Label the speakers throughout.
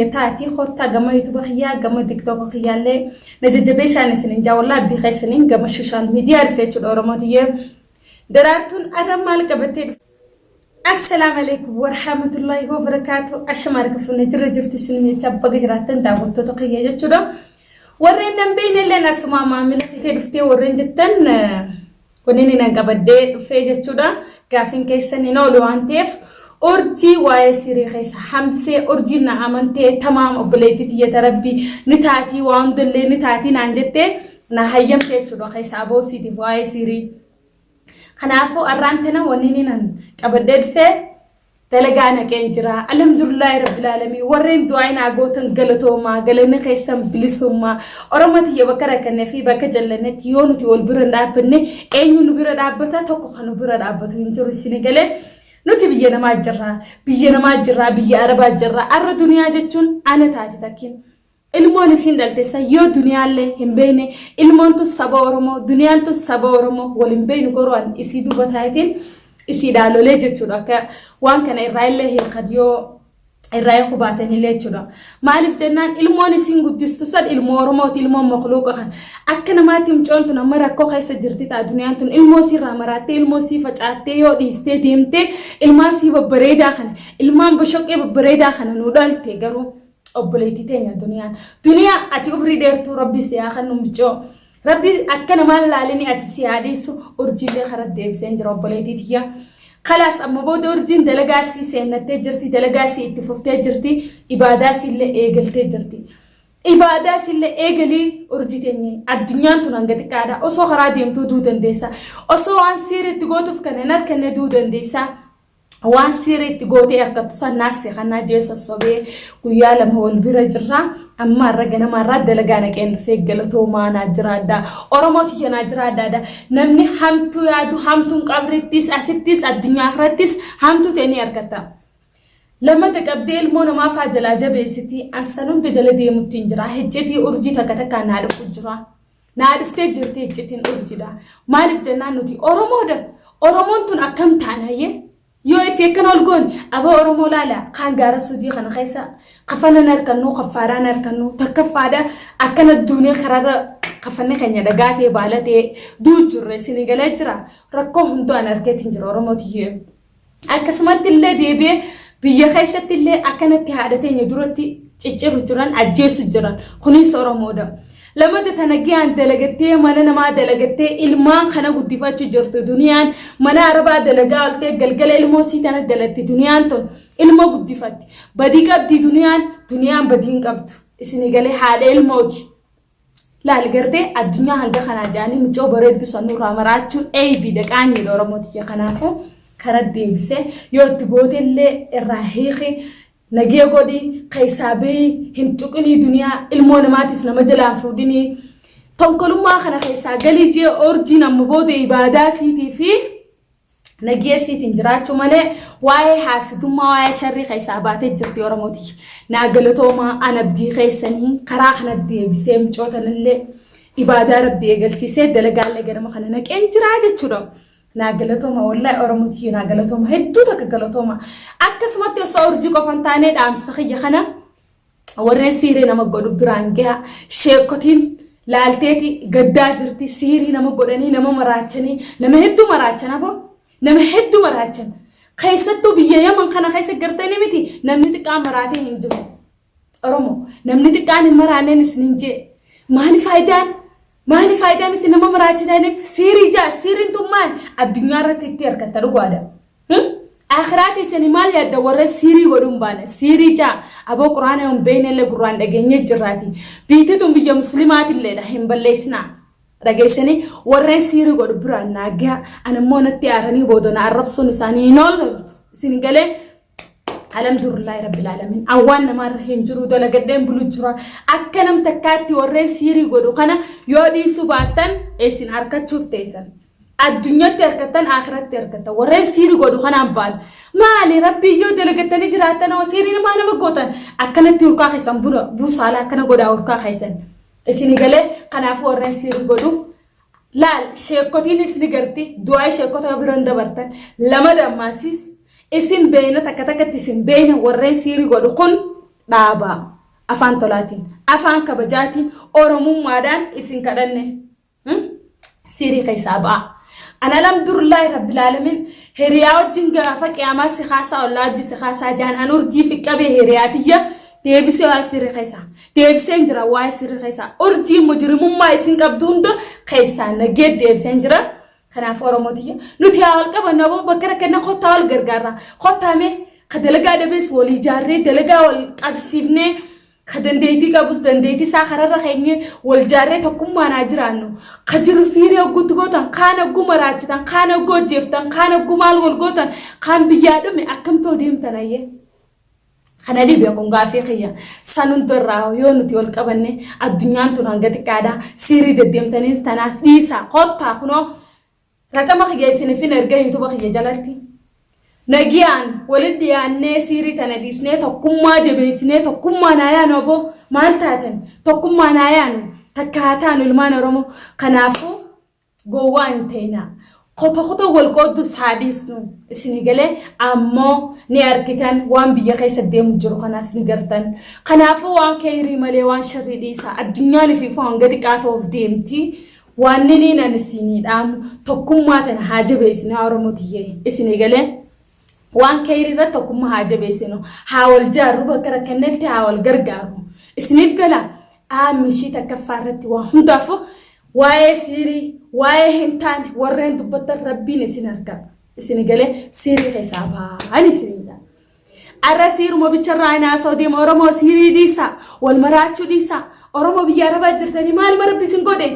Speaker 1: Taati kottaa gama YouTube kiyyaa, gama TikTok kiyyaallee na jajjabeessaan isinin jaa. Wallaa abdii keessaniin gama social media dhufe jechuudha. Oromoo tiyyee, Daraartuun arra maal qabattee dhufe? Assalaamu alaikum warahmatullahi wabarakaatu. Ashama harka fuunee jirra jirtu isin jecha, baga jiraattan daawwattoota kiyya jechuudha. Warreen nan beekne illee asumaa maamila ta'ee dhuftee warreen jettan, wanni nan qabadhee dhufee jechuudha. Gaafiin keessan hin oolu waan ta'eef, urjii waa'ee sirii keessa hambisee, urjiin na amantee, tamaam obboleettii tiyyata rabbii ni taatii, waa hundallee ni taatii naan jettee na hayyamte jechuudha keessa aboosiitiif waa'ee sirii. Kanaafuu arraan tana wanni inni nan qabadhee dhufee dalagaa naqeen jira. Alhamdulillahi rabbil aalamiin. Warreen du'aa naa gootan galatoomaa, galanni keessan bilisummaa. Oromoo tiyya, bakka rakkannee fi bakka jallannetti yoo nuti wal bira hin dhaabbanne, eenyu nu bira dhaabbata? Tokko kan nu bira dhaabbatu hin jiru isin galee. Nuti biyya namaa jirra. Biyya namaa jirra. Biyya Arabaa jirra. Arra duniyaa jechuun ana taati takkiin. Ilmoon isiin dhalte san yoo duniyaallee hin beekne, ilmoon tun saba Oromoo, duniyaan tun saba Oromoo wal hin beeknu. Garuu an isii duuba taayitiin isiidhaa lolee jechuudha, akka waan kana irraa illee hiikan, yoo irraa hiikuu baatanillee jechuudha. Maaliif jennaan, ilmoon isiin guddistu san ilmoo Oromooti, ilmoon makluuqa kan akka namaatti. Mucoon tun amma rakkoo keessa jirti ta'a. Duniyaan tun ilmoo siirraa maraattee, ilmoo sii facaaftee, yoo dhiistee deemtee, ilmaan sii babbareedaa kana, ilmaan boshoqqee babbareedaa kana nu dhalte. Garuu obboleettii teenya duniyaan. Duniyaa, ati umrii dheertuu rabbi si haa kennu mucoo. Rabbi akka namaan laalini ati si haa dhiisu. Urjiilee karaa deebiseen jira, obboleettii tiyya. Kalaas, amma booda urjiin dalagaa sii seennattee jirti, dalagaa sii itti fuftee jirti, ibaadaa siillee eegaltee jirti. Ibaadaa siillee eegalii, urjii teenye. Addunyaan tun hanga xiqqaadha. Osoo karaa deemtuu duu dandeessa. Osoo waan siiriitti gootuuf kana hin harkanne duu dandeessa. Waan siiriitti gootee harkattu san naassi kanaa jee sossobee guyyaa 2 wal bira jirra. Amma har'a ganama irraa dalagaa naqeen dhufee. Galatoomaa, naa jiraadha. Oromoo tiyya, naa jiraadhaadha. Namni hamtuu yaadu hamtuun qabrittis, asittis, addunyaa akhirattis hamtuu ta'e ni argata. Lamata qabdee ilmoo namaa faa jalaa jabeessiti. Ansan hunda jala deemutti hin jira. Hiccitii urjii takka takkaan naa dhufu jira. Naa dhuftee jirti iccitiin urjidha. Maaliif jennaan, nuti Oromoodha. Oromoon tun akkam taanayyee? Yoo ifi akkana ol goone, aboo Oromoo laala, kaan gaara suudii kana keessa kafanan harkannu, kaffaaraan harkannu, takkaffaadha akkana duunee karaarra kafanni keenya dhagaa ta'e, baala ta'e duu jirre isinii galee jira. Rakkoo hundaan argeetiin jira, Oromoo tiyyee. Akkasumatti illee deebi'ee biyya keessatti illee akkanatti haadha teenya duratti cicciru jiran, ajjeesu jiran. Kunis Oromoodha. Lamada tana giyaan dalagattee, mana namaa dalagattee ilmaan kana guddifachuu jirtu duniyaan. Mana arabaa dalagaa oltee galgala ilmoo sii tana dalatti. Duniyaan tun ilmoo guddifatti. Badii qabdi duniyaan? Duniyaan badii hin qabdu. Isinii galee? Haadha ilmooti. Laal, gartee addunyaa hanga kanaa jedhanii mucoo bareeddu sanurraa maraachuun eeybiidha, qaanyiidha, Oromoo tiyya. Kanaafuu kara deebisee yoo itti gootellee irraa hiiki, nagee godhi, keessaa bahii hin tuqinii. Duniyaa ilmoo namaatis nama jalaan fuudhinii, tonkolummaa kana keessaa galii jee. Orjiin amma booda ibaadaa siitii fi nagee siitiin jiraachuu malee waa'ee haasidummaa, waa'ee sharrii keessaa baatee jirti. Oromooti, naa galatoomaa. An abdii keessanii karaa kana deebisee mucootanillee ibaadaa rabbii eegalchiisee, dalagaallee ganama kana naqeen jiraa jechuudha. Naa galatooma wallaahi, Oromooti, naa galatooma, hedduu takka galatooma. Akkasumatti osoo urjii qofa hin taane, dhaamsa kiyya kana warreen siirii nama godhu biraan gaha. Sheekotiin laalteeti gaddaa jirti. Siirii nama godhanii nama maraachanii, nama hedduu maraachan, aboo nama hedduu maraachan. Keessattuu biyya Yaman kana keessa gartanii miti, namni xiqqaan maraatee hin jiru. Oromoo, namni xiqqaan hin maraanneen isin hin jee. Maali faayidaan? Maali faayidaan isin nama maraachitaniif? Siirii jaa, siiriin tun maal addunyaa irratti itti argatta dhugaadha. Akhiraa teessanii maal yaadda? Warra siirii godhuun baana. Siirii jaa, aboo quraana hin beekne illee gurraan dhageenye jirraati. Biitti tun biyya muslimaatilleedha, hin balleessinaa. Dhageessanii warreen siirii godhu biraan naa gaha. Ani immoo natti aaranii booda na arrabsuun isaanii hin oolu. Isin galee? Alhamdulillahi rabbil alamin. Awwaan namaarra hin jiru, dalagadheen bulu jira. Akka nam takkaatti warreen siirii godhu kana yoo dhiisuu baattan, isin harkachuuf teessan. Addunyatti harkattan, akhiratti harkattan. Warreen siirii godhu kanaan ba'an. Maali rabbii yoo dalagattanii jiraattan hoo siirii namaa nama gootan? Akkanatti hurkaa keessan buna buusaala, akkana godhaa hurkaa keessan. Isin galee? Kanaafuu warreen siirii godhu laal, sheekotiinis ni garti, du'aa sheekota biran dabartan. Lama dammaasiis isin beeyna, takka takkatti isin beeyna. Warreen siirii godhu kun Dhaabaa. Afaan tolaatiin, afaan kabajaatiin, Oromummaadhaan isin kadhanne. Siirii keessaa ba'aa. An alhamdulillahi rabbil alamin hiriyaa wajjin gaafa qiyaamaa si kaasaa ollaa wajjin si kaasaa jaan an urjii fi qabee hiriyaa tiyya deebisee waa'ee sirrii keessaa deebiseen jira waa'ee sirrii keessaa urjii mujrimummaa isin qabdu hunda keessaa nagee deebiseen jira. Kanaaf Oromoo tiyya nuti haa wal qabannu aboo bakka rakkanna kottaa wal gargaarra kottaa mee ka dalagaa dhabees walii ijaarree dalagaa wal qabsiifnee ka dandeettii qabus dandeettii isaa kararra keenyee wal jaarree tokkummaan haa jiraannu. Ka jiru siirii hogguutti gootan kaan hogguu maraachitan kaan hogguu hojjeeftan kaan hogguu maal wal gootan kaan biyyaa dhume akkamtoo deemtan ayyee. Kana dhibe kun gaafii kiyya. San hundarraa yoo nuti wal qabanne addunyaan tun hanga xiqqaadha. Siirii deddeemtanii tanaas dhiisaa kottaa kunoo raqama kiyya isinifin erga yuutuba kiyya jalatti. Nagiyaan walitti dhiyaannee siirii tana dhiisnee tokkummaa jabeessinee tokkummaan haa yaanu aboo maal taatan tokkummaan haa yaanu takka haa taanu ilmaan Oromoo kanaafuu gowwaa hin ta'inaa. Koto koto wal qooddus haa dhiisnu isinii galee ammoo ni argitan waan biyya keessa deemu jiru kanaas ni gartan. Kanaafuu waan keeyrii malee waan sharrii dhiisaa addunyaan ifiifuu hanga xiqqaa ta'uuf deemti. Waan niniin ani isinii dhaamu tokkummaa tana haa jabeessinu yaa Oromoo tiyyee isinii galee. Waan keeyrii irratti tokkummaa haa jabeessinu haa wal jaarru bakka rakkannetti haa wal gargaarru. Isiniif galaa dhaammi ishii takkaffaa irratti waa hundaafuu Waa'ee siirii, waa'ee hin taane warreen dubbattan rabbiin isin arga. Isin galee siirii keessaa ba'an isin jedha. Arra siiruma bicharraa hin haasa'u deema Oromoo siirii dhiisaa, wal maraachuu dhiisaa. Oromoo biyya Arabaa jirtanii maaluma rabbi isin godhe?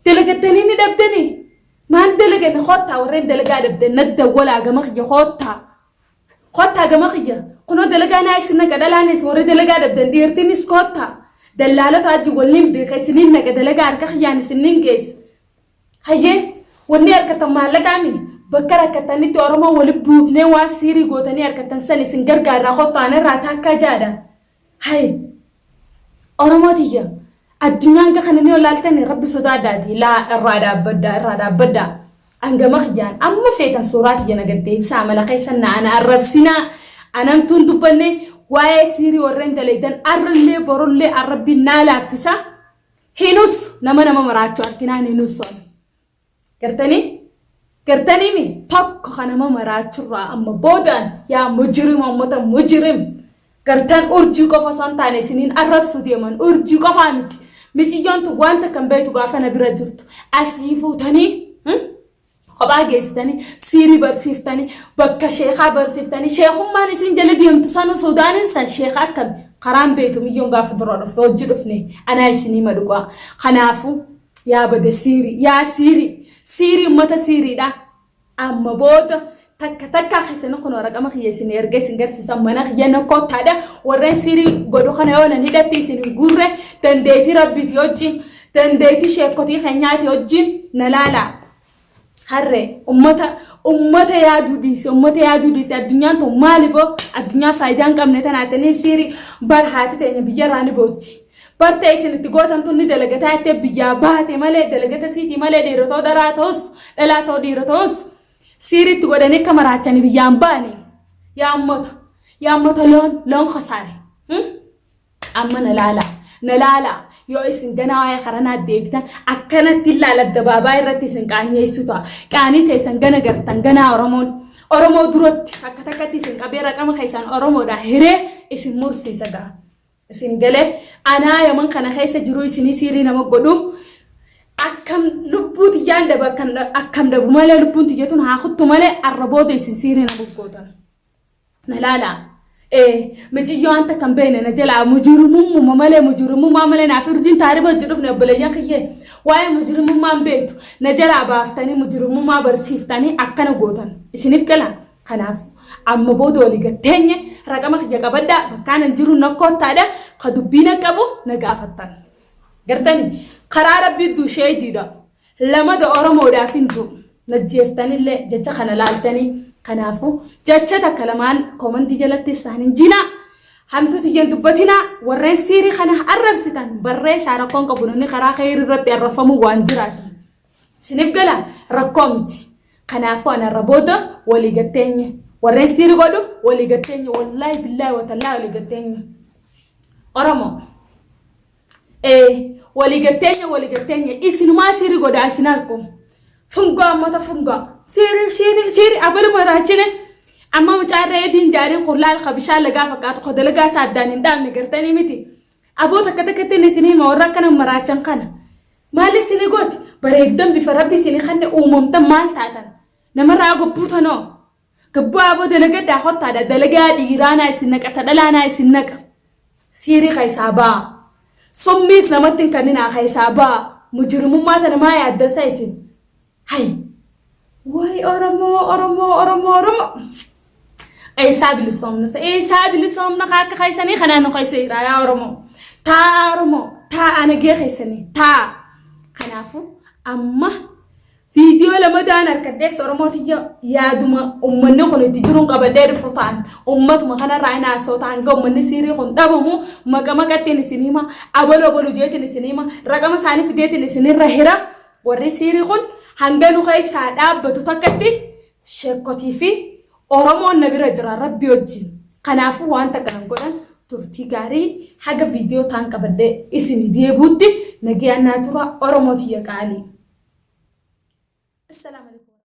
Speaker 1: Dalagattanii ni dhabdanii? Maal dalaganne kottaa warreen dalagaa dhabdan na dawwalaa gama kiyya kottaa. Kottaa gama kiyya. Kunoo dalagaa naa isin naqa dhalaanis warri dalagaa dhabdan dhiirtinis kottaa. Dallaalota wajjin waliin beeka isiniin naqa dalagaa harka kiyyaan isiniin geessa. Hayyee wanni harkatan maallaqaami bakka rakkatanitti Oromoo wali buufnee waan siirii gootanii harkatan san isin gargaarraa kottaa anarraa taakkaa jaadha. Hay Oromoo tiyya addunyaan ga kana ni olaaltani rabbi sodaadhaati laa irraa dhaabbadhaa irraa dhaabbadhaa hangama kiyyaan amma feetan suuraa tiyya na gad deebisaa amala keessan na ana arrabsinaa anamtuun dubbanne waa'ee siirii warreen dalaydan arrallee borullee arrabbiin naa laaffisa hinus nama nama maraachuu arginaan hinus Gartanii? Gartanii mi? Tokko kan nama maraachurraa amma boodaan yaa mujirima ummata mujirim. Gartan urjii qofa osoo hin taane isiniin arrabsuu deeman urjii qofaa miti. Miciyyoon tun wanta kan beektu gaafa na bira jirtu asii fuutanii kophaa geessitanii siirii barsiiftanii bakka sheekaa barsiiftanii sheekummaan isin jala deemtu sanuu Suudaaniin san sheeka akkami karaan beektu miyyoon gaafa dura dhufte hojii dhufne anaa isinii madhuqaa kanaafuu Yaa bada siirii yaa siirii siirii ummata siiriidha amma booda takka takkaa keessan kun waraqama kiyya isin erga isin garsiisa mana kiyya na kottaadha warreen siirii godhu kana yoo nan hidhatti isin hin gurre dandeettii rabbiiti wajjin dandeettii sheekotii keenyaati wajjin na laalaa. Harree ummata ummata yaaduu dhiise ummata yaaduu dhiise addunyaan tun maali boo addunyaa faayidaa hin qabne tana attanii siirii bar haati teenya biyyarraa ni boochi. Bar ta'e isin itti gootan tun ni dalagataa jettee biyyaa baate malee dalagata siitii malee dhiira ta'uu dharaa ta'us dhalaa ta'uu dhiira ta'us siirii itti godhanii akka maraachanii biyyaan baane yaa ummata yaa ummata loon loon kasaare. Amma na laalaa. Na laalaa. Yoo isin ganaa waa'ee karanaa deebitan akkanatti ilaala addabaabaa irratti isin qaanyeessu ta'a. Qaanii teessan gana gartan ganaa Oromoon. Oromoo duratti akka takkatti isin qabee raqama keessan Oromoodha hiree isin mursiisa ga'a. Isin galee anaa yaman kana keessa jiru isinii siirii nama godhu. Akkam lubbuu tiyyaan dhabu akkam dhabu malee lubbuun tiyya tun haa kuttu malee arra booda isin siirii nama gootan. Na laalaa. Ee miciyyoo wanta kan beekne na jalaa mujrimummaa malee mujrimummaa malee naaf urjiin taariba hojii dhufne obboleeyyan kiyyee waa'ee mujrimummaa hin beektu na jalaa baaftanii mujrimummaa barsiiftanii akkana gootan isiniif gala kanaaf amma booda walii gatteenye raqama kiyya qabadhaa bakkaan hin jiru na koottaadha ka dubbii na qabu na gaafattan gartani karaa rabbii dusheetiidha Lamada Oromoodhaaf hin du'u. Najjeeftanillee jecha kana laaltanii kanaafuu jecha takka lamaan koomantii jalatti isaan hin jinaa. Hamtuu tiyyan dubbatinaa warreen siirii kana arrabsitan barreessaa rakkoon qabu namni karaa kheyrii irratti arrabfamuu waan jiraati. Isiniif gala rakkoo miti. Kanaafuu ana irra booda walii gatteenye. Warreen siirii godhu walii gatteenye wallaahi billaahi watallaahi walii gatteenye. Oromoo. Ee walii gatteenya walii gatteenya isinumaa siiri godhaa isin arku. Fungaa ummata fungaa. Siiri siiri siiri abaluma raachine. Amma mucaan reediin jaariin kun laal ka bishaan lagaa fakkaatu ka dalagaa isaa addaan hin dhaabne gartanii miti. Aboo takka takkatti isin hima warra akkana maraachan kana. Maal isin gooti? Bareeddan bifa rabbi isin kanne uumamtan maal taatan? Namarraa gobbuu tanoo. Gabbuu aboo dalagadhaa kottaadha dalagaa dhiiraanaa isin naqa ta dhalaanaa isin naqa. Siirii keessaa ba'a. Summiis namatti hin kenninaa keessaa ba'a. Mujrimummaa tana maa yaaddansa isin? Hay. Way Oromoo Oromoo Oromoo Oromoo. Eessaa bilisoomna? Eessaa bilisoomna akka keessanii kanaan nu keessa jira yaa Oromoo. Taa'aa Oromoo taa'aa nagee keessanii taa'aa. Kanaafuu amma Viidiyoo lamadaan harkadhees Oromoo tiyya yaaduma ummanni kun itti jiruun qabadhee dhufu ta'an ummatuma kanarraa hin haasoo ta'an ga ummanni siirii kun dhabamu maqa maqattiin isin hima abalu abalu jeetiin isin hima raqama isaanii fideetiin isinirra hira warri siirii kun hanga nu keessaa dhaabbatu takkatti sheekkotii fi Oromoon na bira jira rabbi wajjin kanaafuu waan takka nan godhan turtii gaarii haga viidiyoo taan qabadhee isinii deebuutti nagayaan naa tura Oromoo tiyya qaalii. Assalamu alaikum.